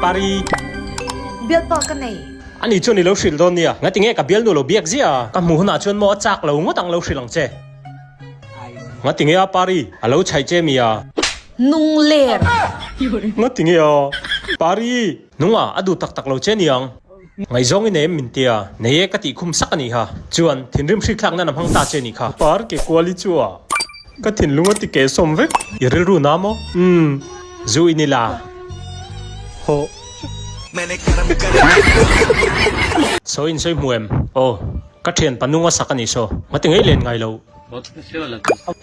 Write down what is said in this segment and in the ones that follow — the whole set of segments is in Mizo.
Pari? Bialpa ka nei. Ani chuan i lo hrilh dawn nia. Ngati nge ka bialnu lo biak ziah a? Ka hmuh hunah chuan maw a chak lo ngawt ang lo hrilh ang che. Ngati nge a Pari? A lo chhaih che mi a? Nung ler. Ngati nge a Pari? Nunga a duh tak tak lo che niang. Ngaihzawng i nei em min tia? Nei e ka tih khum sak a nih kha. Chuan, thinrim hrikthlak nan a hmang ta che nih kha. Par ke kual i chu a. Ka thinlung a ti keh sawm vek. I rilru na maw? Umm. Zu i ni la. Hawh. Sawi in sawi hmu em? Aw. Ka thian pa nung a sak a nih saw. Ngati ngei len ngai lo.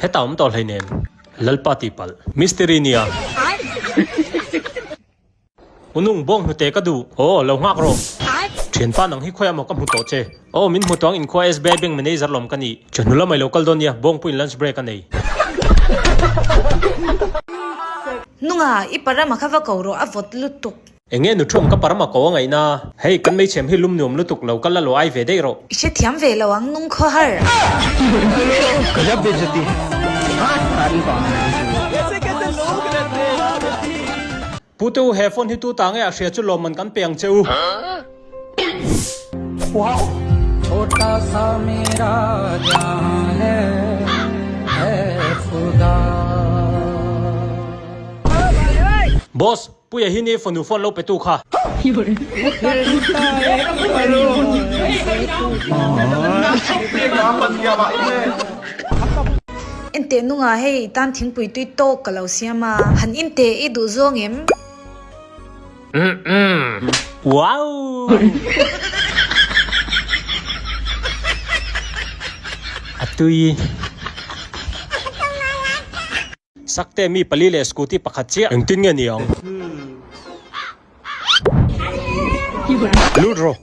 Heta awm tawh hleinem. Lalpa tihpalh. Mistiri nia. Unung bawng hnute ka duh. Aw, lo nghak rawh. Thianpa nang hi khawiah maw ka hmu tawh che. Aw, min hmu tawh ang inkhua SBI Bank manager lawm ka nih. Chawhnu lamah i lo kal dawn nia, bawngpuiin lunch break a nei. Nunga, i parama kha va ko rawh, a vawt lutuk. Eng nge nu thuam ka parama ko a ngaihna? Hei, kan hmeichhem hi lum nuam lutuk, lo kal la lo ai ve daih rawh. I hrethiam ve lo ang, nung khaw har. Pu te u he phone hi tu ta nge a hria chu lawmman kan pe ang che u. Boss, Puia hi ni fanu phone lo pe tu kha. Enteh nungah hei tan thingpui tui tawk ka lo siam a, han inteh i duh zawng em? Wow! A tui. Sakte mi pali leh scooty pakhat chiah. Engtin nge ni ang? Lut rawh.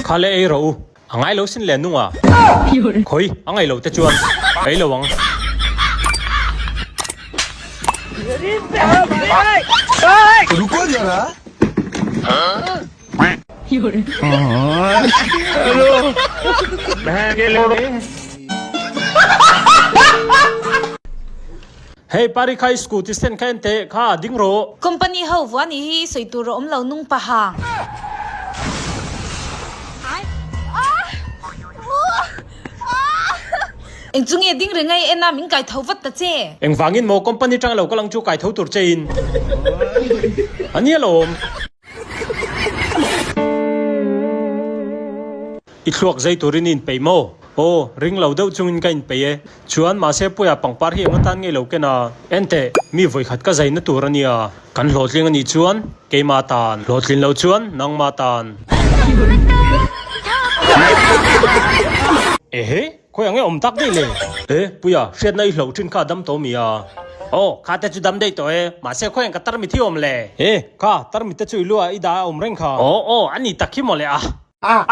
Kha le ei rawh u. A ngai lo sin le nung a. Khawi, a ngaih lo te chuan ei lo ang. Hei pari kha i scooty stand kha en teh kha ding rawh. Company ho vuah nih hi sawi tur a awm lo nung pahang. Eng chu nge ding reng ai en a min kai tho vat ta che. Engvangin maw company tang lo ka lang chu kai tho tur che in a nia lawm. I thluak zai turin i inpeih maw? Aw, ring lo deuh chungin ka inpeih e. Chuan, mahse puia pangpar hi eng atan ngei lo ken a. Enteh, mi vawikhat ka zaina tur a nia. Kan hlawhtling a nih chuan keimah tan, hlawhtlin loh chuan nangmah tan. Ehe! Khawi ang e awm tak daih le? E, Puia, hriatna i hloh thin kha a dam tawh mi a? Aw, kha te chu dam daih tawh e, mahse khawi ang ka tarmit hi awm le? E, kha, tarmit te chu i lu ah i dah a awm reng kha. Aw, aw, a ni tak hi mawle a.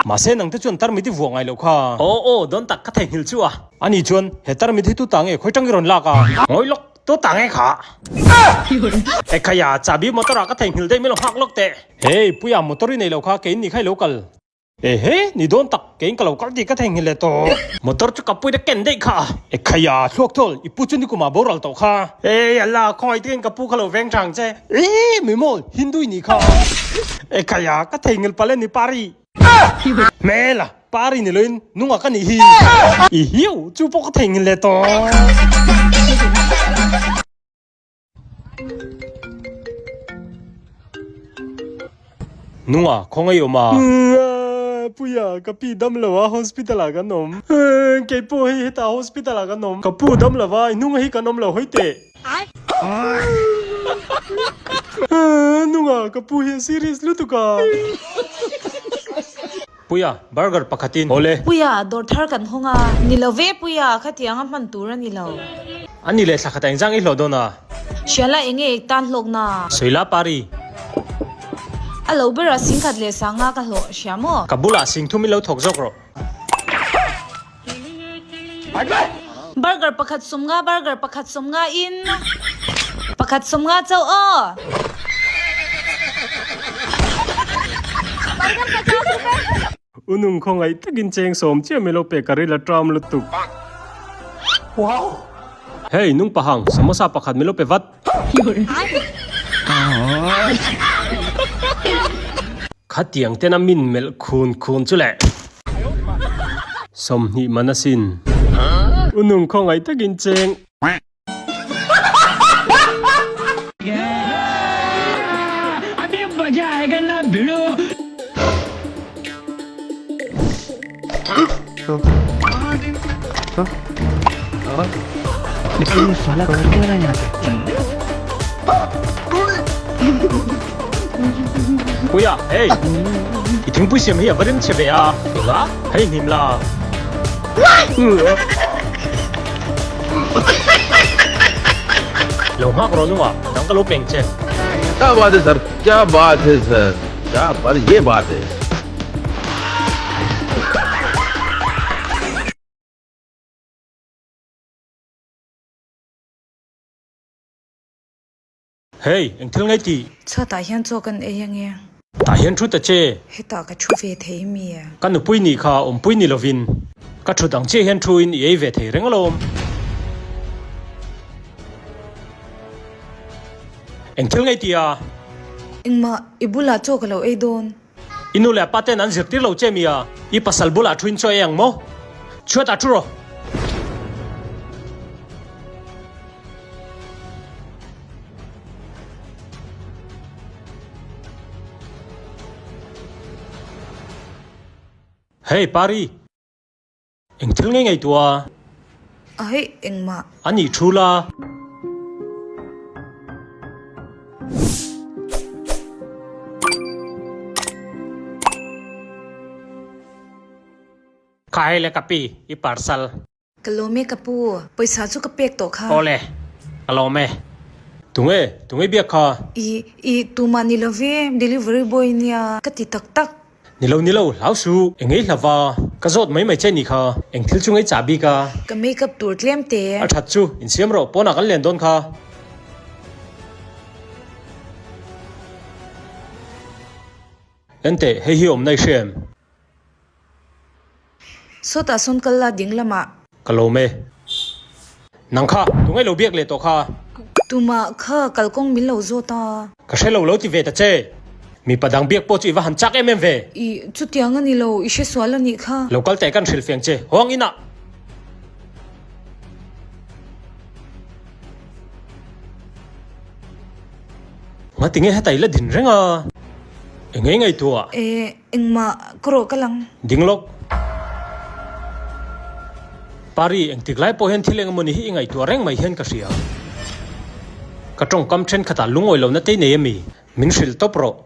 Mahse nang te chuan tarmit i vuah ngai loh kha. Aw, aw, dawn tak ka theihnghilh chu a. Ani chuan, he tarmit hi tu ta nge khawi tang i rawn lak a? Ngawi lawk, tu ta nge kha? E khaia, chahbi motor ah ka theihnghilh daih mi lo nghak lawk teh. Hey, Puia, motor i nei loh kha, kei ni kha i lo kal. Ehe, ni dawn tak, keiin ka lo kal tih ka theihnghilh leh tawh. Motor chu ka puina ken daih kha. E khaia, thluak thawl, i pu chu nikumah boral tawh kha. Ei Allah, khawngaih takin ka pu kha lo veng thang che. E, mi mawl, Hindu i nih kha. E khaia, ka theihnghilh palh e ni Pari. Hmela, Pari ni loin nunga ka nih hi. I hiu, chu pawh ka theihnghilh leh tawh. Nunga, khawngaih awm a? Puia, ka pi dam lo a, hospital ah kan awm. Kei pawh hei hetah hospital ah kan awm. Ka pu dam lo a, i hnunga hi kan awm lo hawi teh. Nunga, ka pu hi a serious lutuk a. Puia, burger pakhatin. Awle. Puia, dawr thar kan hawng a. Ni lo ve Puia, khatiang a hman tur a ni lo. A ni leh thla khat engzang i hlawh dawn a? Hriala enge i tan hlawk na? Sawila Pari. A lo berah singkhat leh sanga ka hlawh hria maw? Ka bulah singthum i lo thawk zawk rawh. Burger pakhat sawmnga burger pakhat sawmnga in pakhat sawmnga chauh aw. Unung khawngaih takin cheng sawm chiah mai lo pe ka ril a ṭam lutuk. Hey nung pahang samosa pakhat mai lo pe vat. Khatiang tena min melh khun khun chu le. 20 man asin. U nung khawngaih takin cheng. Puia, hei! I thingpui siam hi a va rim chhe ve a, enga? Hei hnim la. Lo nghak rawh nunga, dang ka lo peng che. Kya baat hai sir, kya baat hai sir, kya par ye baat hai. Hey, eng thil ngei tih? Chhuatah hian chaw kan ei ange. Tah hian thu ta che. Hetah ka thu ve thei mi e. Ka nupui nih kha awmpui ni lovin ka thut ang chiah hian thu in i ei ve thei reng alawm. Eng thil ngei tih a? Engmah, i bulah chaw ka lo ei dawn. I nu leh pa ten an zirtir lo che mi a, i pasal bulah thu in chaw ei ang maw? Chhuatah thu rawh. Hey Pari, eng thil ngei ngei tua? Aih, engmah. A nih thu la. Kha hei le ka pi, i parcel. Ka lawm e ka pu, pawisa chu ka pek tawh kha. Awle, ka lawm e. Tunge, tunge biak kha? I, i, tumah ni lo ve, delivery boy nia, ka ti tak tak. Ni lo, ni lo, hlau su, eng ei hlava, ka zawt mai mai che ni kha, eng thil chu ngei chah bik a. Ka makeup tur tlem te. A that chu, insiam rawh, pawnah kan len dawn kha. Enteh, hei hi awmna i hria em? Sawtah sawn kal la ding lamah. Ka lawm e. Nang kha, tunge lo biak leh tawh kha? Tumah kha kalkawng min lo zawt a. Ka hre lo lo ti ve ta che. Mipa dang biak pawh chu i va han chak em em ve. I, chutiang a ni lo, i hre sual a nih kha. Lo kal teh kan hrilh feng che, hawng inah. Ngatinge heta i la din reng a? Eng nge ngaihtuah? E, engmah ka rawh ka lang. Ding lawk. Pari, engtik lai pawh hian thil eng emawni hi i ngaihtuah reng mai hian ka hria. Ka tawngkam thenkhatah lungawi lohna te i nei ami? Min hrilh tawp rawh.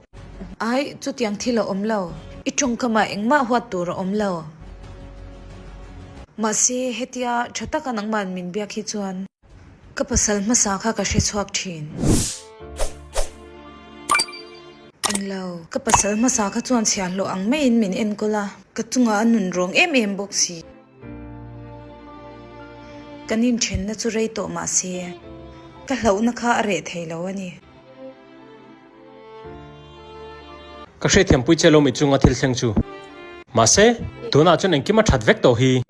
Ai, chutiang thil a awm lo. I tawngkamah engmah huat tur a awm lo. Mahse, hetia tha taka nangma'n min biak hi chuan ka pasal hmasa kha ka hre chhuak thin. Englo, ka pasal hmasa kha chuan chhiahhlawh ang maiin min enkawl a, ka chungah a nun rawng em em bawk si. Kan inthenna chu rei tawh mah se, ka hlauhna kha a reh thei lo a ni. Ka hriatthiampui che lo mi chunga thil thleng chu. Mahse, tunah chuan engkim a that vek tawh hi.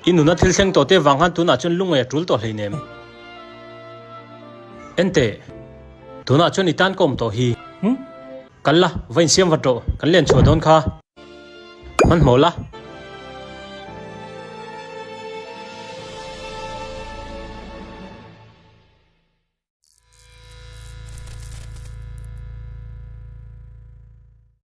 I nuna thil thleng tawh te vang khan tunah chuan lungngaih a tul tawh hleinem. Enteh. Tunah chuan i tan ka awm tawh hi. Kal la, va insiam vat rawh, kan len chhuah dawn kha. Hmanhmawh la.